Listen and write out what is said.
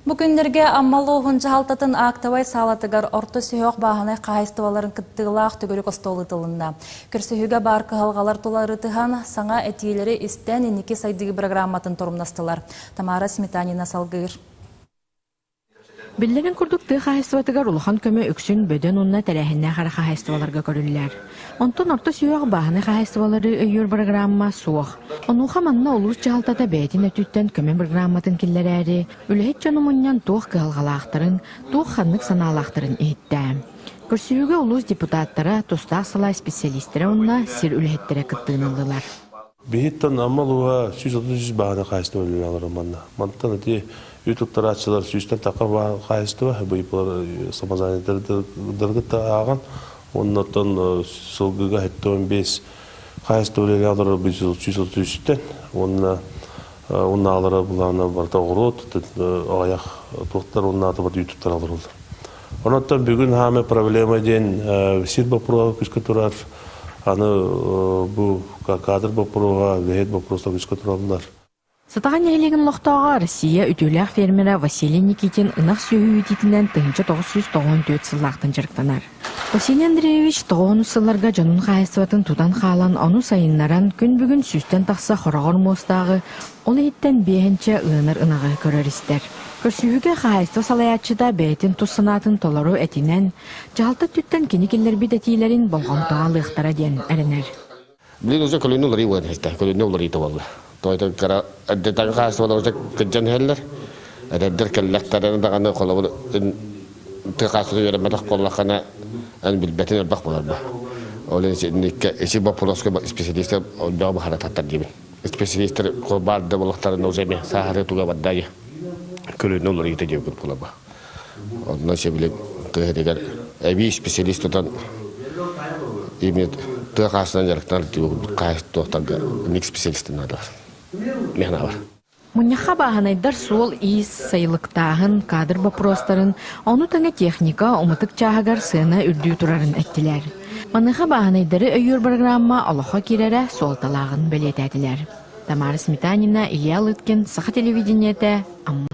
Бу күннэргэ Амма улууһун дьаһалтатын актовай саалатыгар орто сүһүөх бааһынай хаһаайыстыбаларын кыттыылаах төгүрүк остуол ыытылынна. Көрсүһүүгэ баар кыһалҕалар тула ырытыһан, саҥа этиилэри истэн инники сайдыы бырагырааматын торумнастылар. Тамара Сметанина салгыыр. Биллэрин курдук, тыа хаһаайыстыбатыгар улахан көмө үксүн бөдөҥ уонна тэрээһиннээх эрэ хаһаайыстыбаларга көрүллэр. Онтон орто сүһүөх бааһынай хаһаайыстыбалары өйүүр бырагыраамма суох. Онуоха манна улуус дьаһалтата бэйэтин өттүттэн көмө бырагырааматын киллэрээри, үлэһит дьону мунньан туох кыһалҕалаахтарын, туох ханнык санаалаахтарын иһиттэ. Көрсүһүүгэ улуус депутаттара, тустаах салаа исписэлиистэрэ уонна сир үлэһиттэрэ кыттыыны ыллылар. Биһиттэн Амма улууһа 133 бааһынай хаһаайыстыба үлэлээн олорор манна. Мантан ити үүт туттарааччылар сүүстэн тахха хаһаайыстыба быйылар самозанятыйдаргыт кытта ааҕан, уонна оттон сылгыга 75 хаһаайыстыба үлэлээн олорор 133-тэн уонна унаалара былаана барыта оҕуруот, аҕыйах туохтар уоннаата барыта үүт туттара олороллор. Онон бүгүн хаамай проблема диэн сир боппуруоһа күскэ турар. Аны бу кадр боппуруоһа, үлэһит боппуруостар күскэ тураллар. Сатаҕа нэһилиэгин олохтооҕо Россия үтүөлээх фермера Василий Никитин ынах сүөһү иитиитинэн 1994 сыллаахтан дьарыктанар. Василий Андреевич тоҕуонус сылларга дьонун хаһаайыстыбатын тутан хаалан, ону сайыннаран, күн бүгүн сүүстэн тахса хороҕор муостааҕы, ол иһиттэн биэһинчэ ыанар ынаҕы көрөр-истэр. Көрсүһүүгэ хаһаайыстыба салайааччыта бэйэтин тус санаатын толору этинэн, дьаһалта өттүттэн кини киллэрбит этиилэрин болҕомтоҕо ылыахтара диэн эрэнэр. Билигин уже көлүнү уларыы буолан иһитэ, көлүнү уларыыта буолла. Тоойто кыра эрдэтээҕи хаһаайыстыбалар уже кырдьан иһэллэр. Эдэрдэр кэллэхтэринэ даҕаны холобур тыа хаһаайыстыбата үөрэммэтэх буоллаххына эн билбэтин элбэх буолар бу. Ол иһин ити боппуруоска специалистар ордоҕо быһарататтар диибин. Специалистар баар да буоллахтарына уже эмиэ сааһырыы туга барда көлүнэ уларыйыта диэбит буолаба. Онно сөбүлүк тыа сиригэр эбии специалист тутан именно тыа хаасынан дьарыктанар хаһаайыстыбаттарга ник специалист наадалар. Мехна бар. Мунньахха бааһынайдар суол-иис, сайылыктааһын, кадр боппуруостарын, ону тэҥэ техника уматык чааһыгар сыана үрдүү турарын эттилэр. Маныаха бааһынайдары өйүүр программа олоххо киирэрэ суолталааҕын бэлиэтээтилэр. Тамара Сметанина, Илья Лыткин, Саха телевидениетэ, Амма.